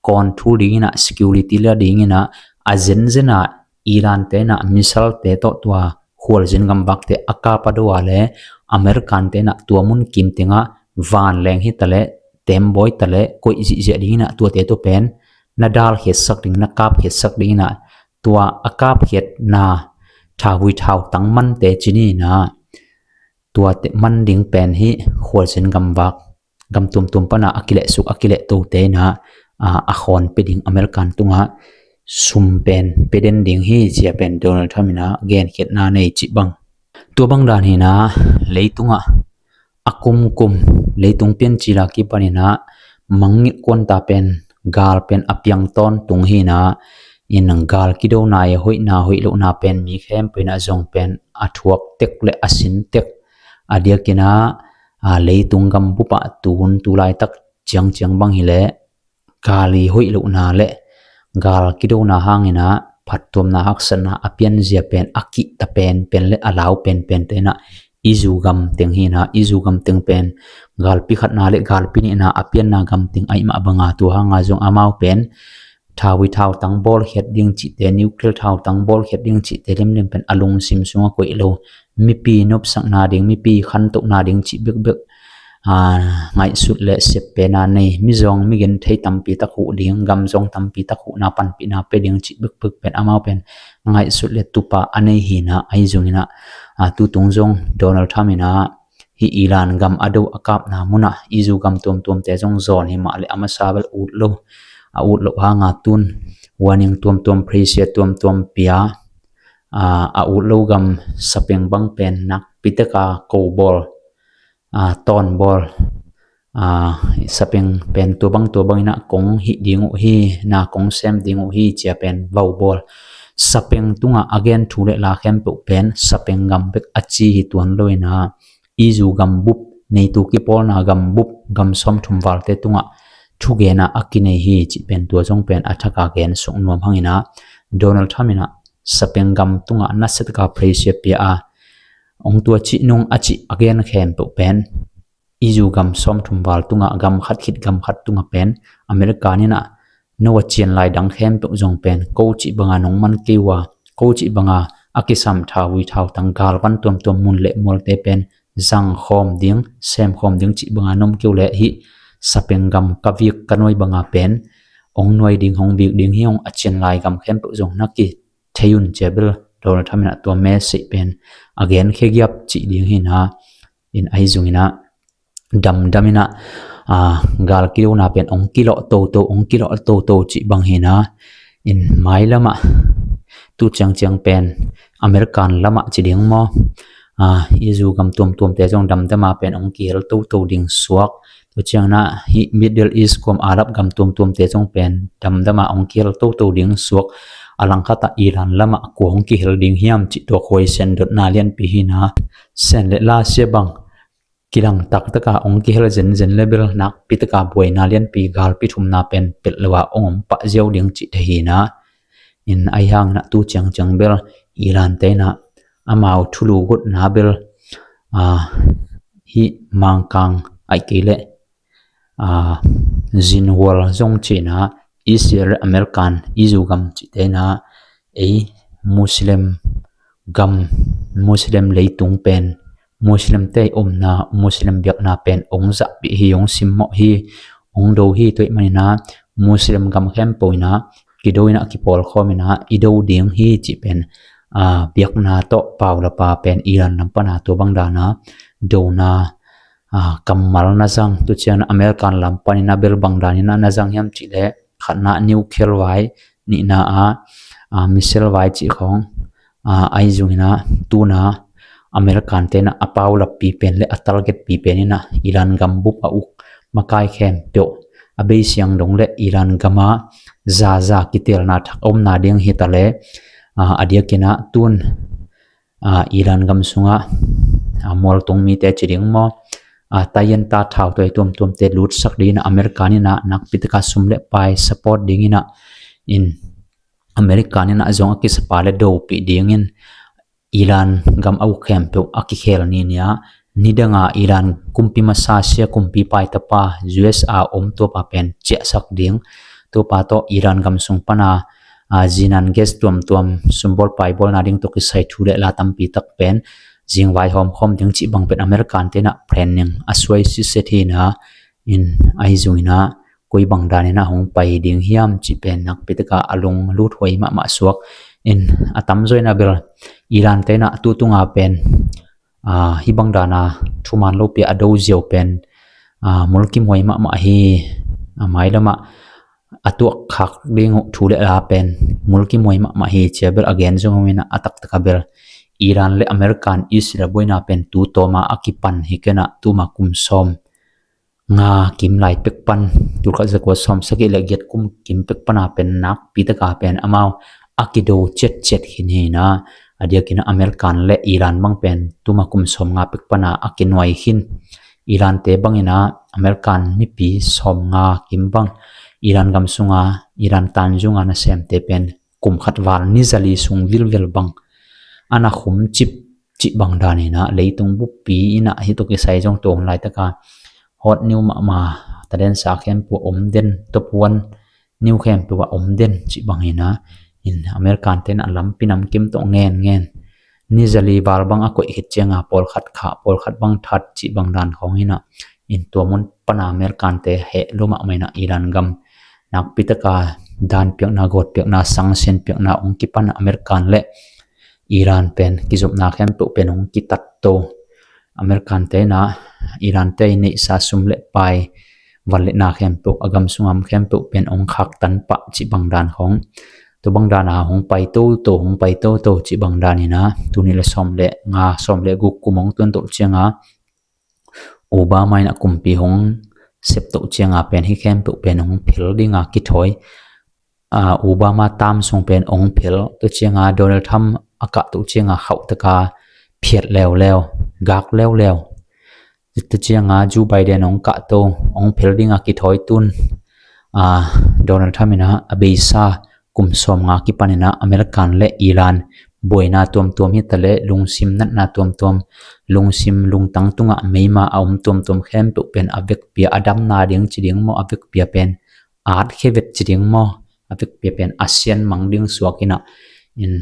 control ding in ah, security la ding in ah, a zenzen ah Iran te in ah missile te tawh tua khualzin gamvakte a kap a do a leh, American te in ah tua mun kim teng ah vanleng hi ta leh, tembaw hi ta leh, koih zihziah ding in ah tuate tawh pen na dalkhiatsak ding, na kapkhiatsak ding in ah, tua a kapkhiatna thauvui thautang mante ci ni in ah, tuate man ding pen hih khualzin gamvak, gam tuamtuam pan a a kilehsuk, a kilehtote in ah, a, a khawn pia ding, American tungah sum pen pia den ding hi ci a pen Donald Trump in ah genkhiatna nei cih bang. Tua bang dan hi in ah, leitungah a kumkum, leitung piancil a kipan in ah mangngilh kuanta pen gal pen a piang tawntung hi in ah, in gal kidona i hoihna hoih lohna pen mi khempeuh in ah zong pen a thuak tek le a sin tek. A diakin ah, a, leitung gam bup ah tu hun tu laitak ciangciang bang hi leh gal i hoih lohna le gal kidona hangin ah phattuamna haksatna a pianzia pen a kihta penpen le a lau penpente in ah i zu gam teng hi in ah, i zu gam teng pen galpi khatna le galpi nihna a pianna gam teng ahih mah banga tua hanga zong amau pen thauvui thautang bawlkhiat ding cihte, nuclear thautang bawlkhiat ding cihte limlim pen a lungsim sungah koih lo, mipi nopsakna ding, mipi khantohna ding cih bekbek, aa, ngaihsut le seppena nei, mizawng migenthei tampi tak huh ding, gamzawng tampi tak huhna panpihna pia ding cih bekbek pen amau pen ngaihsut le tupa a nei hi in ah, ahi zongin ah, aa, tutung zong Donald Trump in ah hih Iran gam a do a kapna munah i zu gam tuamtuamte zong zawn hi mah le a masa bel ut lo, a ut loh hanga tun warning tuamtuam, pressure tuamtuam pia, aa, a ut lo gam sapeng bang pen nakpi taka ko bawl, aa, tawn bawl, aa, sapeng pen tua bang tua bang in ah kong hih ding uh hi, na kong sem ding uh hi ci a pen vau bawl. Sapeng tungah a gen thu le la khempeuh pen sapeng gam bek a ci hi tuan lo in ah, i zu gam bup, neitu kipawlna gam bup, gam sawmthum valte tungah thugena a kinei hi cih pen tua zong pen a thaka gen suk nuam hang in ah, Donald Trump in ah sapeng gam tungah nasia taka pressure pia a, ong tua cih nung a cih a gen khempeuh pen i zu gam sawmthum val tungah gam khat khit gam khat tungah pen America in ah no a cian lai dang khempeuh zong pen ko cih banga nong man kei uh a, ko cih banga a kisam thauvui thautang galvan tuamtuam mun le mualte pen zang khawm ding, sem khawm ding cih banga nom kei uh leh hih sapeng gam ka vik ka nuai banga pen ong nuai ding, hong vik ding hi ung, a cian lai gam khempeuh zong na kithei un ci a bel Donald Trump in ah tua message pen a genkhia giap cih ding hi in ah, in ahi zongin ah damdam in ah, aa, gal kidona pen ong kilawh toto, ong kilawh toto cih bang hi in ah, in mailamah tu ciangciang pen American lamah ci ding maw, aa, i zu gam tuamtuamte zong damdama pen ong kihel toto ding suak. Tua ciangin ah hih Middle East kuam Arab gam tuamtuamte zong pen damdama ong kihel toto ding suak. A langkhatah Iran lamah kua ong kihel ding hiam cih tua khuai sen dotna lianpi hi in ah, sen le la sia bang kilang taktaka hong kihel zenzen le bel nakpitaka buaina lianpi galpi thumna pen pelh lo a hong om pah ziau ding cih thei hi na. In ahi hangin ah tu ciangciang bel Iran te in ah amau thulu gotna bel, ah, hih Mangkang ahih kei leh, ah, Zinwar zong cih in ah Israel, American, Israel gam cihte in ah ei Muslim gam, Muslim leitung pen, Muslim te omna, Muslim biakna pen hong zahpih hi, hong simmawh hi, hong do hi. Tua ahih manin ah Muslim gam khempeuh in ah kido in ah kipawlkhawm in ah i do ding hi cih pen, ah, biakna tawh paulap a pen Iran lam pan a tua bang dan a dona, ah, kammal na zang. Tu ciang American lam panin ah bel bang dan in ah na zang hiam cih leh khatna nuclear vai, nihna ah, ah, missile vai cih khawng, ah, ahi zongin ah tu in ah American te in ah a paulappi pen le a targetpi pen in ah Iran gam bup a uk makai khempeuh a beisiang dong le Iran gam a zaza kitelna thak omna ding hi ta leh, ah, a diakin ah tu in, ah, Iran gam sungah, ah, mualtung mite ci ding maw, ah, tayen ta thau tuai tuamtuamte lutsak dingin ah American in ah nakpitaka sum le pai support dingin ah, in American in ah zong a kisapa le dopih dingin Iran gam a uk khempeuh a kikhel ni ni a, nidanga Iran kumpi masa sia kumpi paitapa U S A om tuapa pen ciahsak ding. Tuapa tawh Iran gam sung pana, ah, zinan gas tuamtuam sumbawl paibawlna ding tawh kisai thu le la tampi tak pen zingvai hawmkhawm ding cih bang pen American te in ah planning a suai siset hi na. In ahi zongin ah koi bang dan in ah hong pai ding hiam cih pen nakpitaka a lunglut huai mahmah suak. In a tamzaw in ah bel Iran te in ah tu tunga pen, ah, hih bang dan a thuman lopi a do ziau pen, ah, mulkimhuai mahmah hi. A mailam ah a tuakkhak ding uh thu le la pen mulkimhuai mahmah hi ci a bel a gen zong om in ah a taktaka bel Iran le American Israel buaina pen tu tawma a kipan hi kei in ah tuma kum sawm nga kim lai pek pan, tulkhat zakua sawm sagih le giat kum kim pek pana pen nakpitaka pen amau a kido ciatciat khin hi na. A diakin ah American le Iran bang pen tuma kum sawm nga pek pana a kinuai khin. Iran te bangin ah American mipi sawm nga kim bang Iran gam sunga, Iran tan zunga nasemte pen kum khat val ni zali sung vilvel bang a na khum cip cih bang dan in ah leitung buppi in ah hih tawh kisai zong tua hun laitaka hot news mahmah, tadensa khempeuh a om den, top one news khempeuh a om den cih bang in ah, in American te in ah lampi namkim tawh ngen ngen ni zali val bang a koih khit cianga pawlkhat khah, pawlkhat bang that cih bang dan khawng in ah, in tua mun pana American te heh lo mahmah in ah Iran gam nakpitaka dan piakna, gawt piakna, sanction piakna hong kipan ah American le Iran pen kizopna khempeuh pen hong kitat to. American te in ah Iran te in neihsa sum le pai, van le na khempeuh, a gam sung a om khempeuh pen hong khaktan pah cih bang dan khawng. Tua bang dan a hong pai toto, hong pai toto cih bang dan in ah tuni le sawm le nga, sawm le guk kum hong tuan toh cianga Obama in ah kumpi hong sep toh cianga pen hih khempeuh pen hong phel dinga kithawi. Ah, Obama term sung pen hong phel, tua cianga Donald Trump a kah toh cianga khauhtaka phiat leuleu, gak leuleu. Tua cianga Joe Biden hong kah to, hong phel dinga kithawi tun. Ah, Donald Trump in ah a beisa kum sawm nga kipan in ah American le Iran buaina tuamtuam hi ta leh lungsim natna tuamtuam, lungsim lungtang tungah meima a om tuamtuam khempeuh pen a vekpi a, a damna ding ci ding maw, a vekpi a pen at khevet ci ding maw, a vekpi a pen a sian mang ding suak in ah, in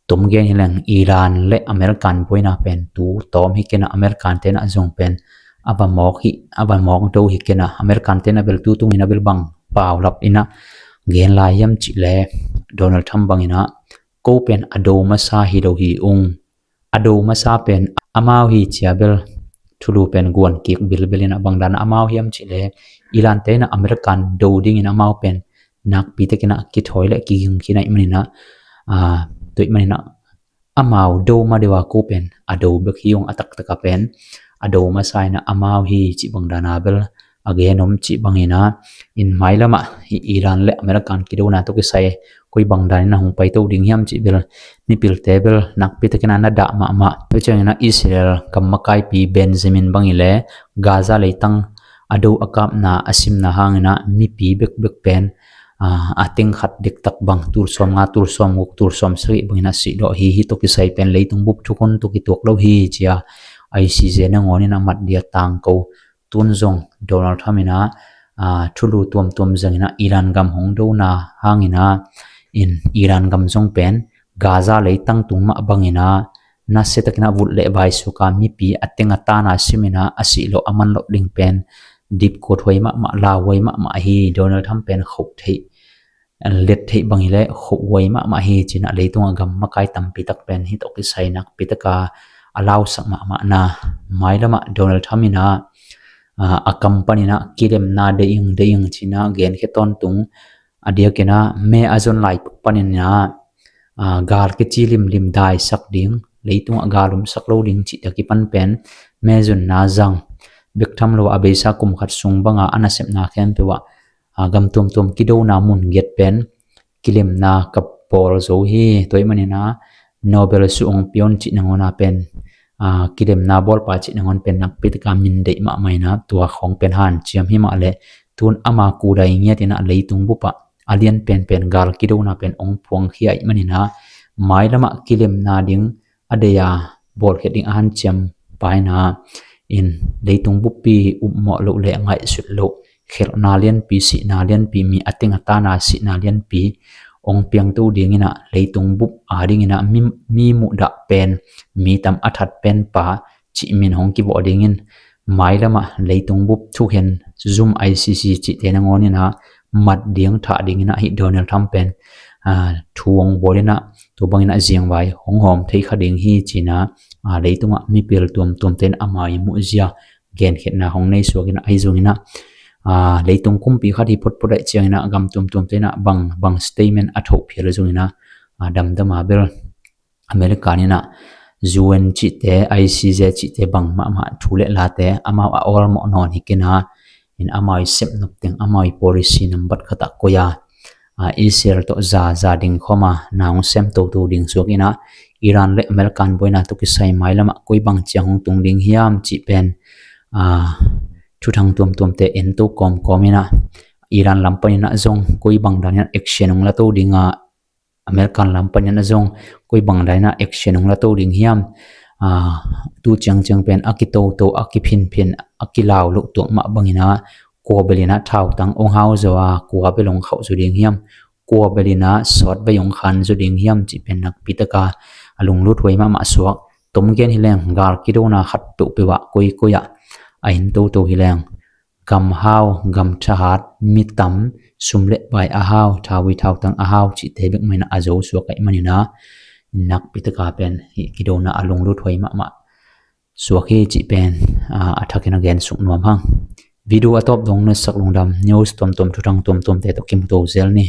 tom gen hi leng Iran le American buaina pen tu tawm hi kei in ah American te in ah zong pen a va mawk hi, a va mawk do hi kei in ah American te in ah bel tu tung in ah bel bang paulap in ah gen lai hiam cih leh Donald Trump bang in ah ko pen a do masa hi lo hi ung. A do masa pen amau hi ci a bel thulu pen guan kik bilbil in ah bang dan a amau hiam cih leh Iran te in ah American do dingin amau pen nakpi takin ah kithawi le kiging khin ahih manin ah, ah, tua ahih manin ah amau do ma deuh a ko pen a do bek hi ung, a taktaka pen a do masa in ah amau hi cih bang dan a bel a gen om cih bangin ah, in mailamah Iran le American kidona tawh kisai koi bang danin a hong paito ding hiam cih bel mipilte bel nakpi takin ah na dah mahmah. Tua ciangin ah Israel gam makaipi Benjamin bang i le Gaza leitang a do a kapna a simna hangin ah mipi bekbek pen a teng khat dektak bang tul sawm nga, tul sawm guk, tul sawm sagih bangin ah sih dawh hi. Hih tawh kisai pen leitung bup thukhun tawh kituak lo hi ci-a I C J nangawnin a mat dia tangko. Tun zong Donald Trump in ah thulu tuamtuam zangin ah Iran gam hong dona hangin ah in Iran gam zong pen Gaza leitang tung mah bangin ah nasia takin ah vut le vai suak a mipi a teng a tana simin ah a sih loh a man loh ding pen dipkut huai mahmah, lauhuai mahmah hi. Donald Trump pen khoh theih, let theih bang hi leh khoh huai mahmah hi ci-in ah leitung a gam makai tampi tak pen hih tawh kisai nakpi taka a lausak mahmahna. Mailamah Donald Trump in ah a kam panin ah kilemna deih ing deih ing ci-in ah genkhia tawntung. A diakin ah May a zon lai panin ah gal kici limlim daisak ding, leitungah gal umsak lo ding cih dia kipan pen May zonna zang bek tham lo a beisa kum khat sung banga a nasepna khempeuh ah gam tuamtuam kidona mun giat pen kilemna ka bawl zo hi. Tua ahih manin ah Nobel suh hong pia un cih nangawn a pen kilemna bawlpa cih nangawn pen nakpi taka min deih mahmah in ah tua khawng pen hanciam hi mah leh tun ama kudai ngiatin ah leitung bupah a lian penpen gal kidona pen hong phuangkhia ahih manin ah mailamah kilemna ding a deih a bawlkhiat ding a hanciam pa in ah in leitung buppi upmawh loh le ngaihsut loh, khelhna lianpi, sihna lianpi, mi a teng a tana sihna lianpi hong piangto dingin ah leitung bup a dingin ah mi, mi muhdah pen, mi tam a that pen pa cih min hong kivawh dingin mailamah leitung bup thukhen zum I C C cihte nangawnin ah mat ding thah dingin ah hih Donald Trump pen thu hong bawlin ah tua bangin ah zingvai hong hawm thei kha ding hi ci-in ah leitungah mipil tuamtuamte in amau i muhzia genkhiatna hong nei suakin ah ahi zongin ah leitung kumpi khat hi photphot ahih ciangin ah gam tuamtuamte in ah bang, bang statement a thoh phial zongin ah damdam a bel America in ah U N cihte, I C J cihte bang mahmah thu le late amau a awlmawh nawn hi kei in ah in amau i sepnop teng amau i policy nambat khat ah koi a Israel tawh za, za ding khawm a na hong sem toto ding suakin ah Iran le American buaina tawh kisai mailamah koi bang ciang hong tung ding hiam cih pen thuthang tuamtuamte ento kawmkawm in ah Iran lam panin ah zong koi bang danin ah action hong la to ding a American lam panin ah zong koi bang danin ah action hong la to ding hiam. Tu ciangciang pen a kitoto, a kiphinphin, a kilau loh tuak mah bangin ah kua belin ah thautang hong hau zaw a, kua bel hong khauh zaw ding hiam, kua belin ah sawtvei hong khan zaw ding hiam cih pen nakpi taka a lunglut huai mahmah suak. Tom gen hi leng gal kidona khat peuhpeuh ah koikoi ah a ento to hi leng gam hau, gam thahat, mi tam, sum le pai a hau, thaui thautang a hau cihte bek mah in ah a zo suak ahih manin ah nakpi taka pen hih kidona a lunglut huai mahmah suak hi cih pen a thakin a gen suk nuam hang. Video a tawp dong na sak lungdam, news tuamtuam, thuthang tuamtuamte tawh kimuto zel ni.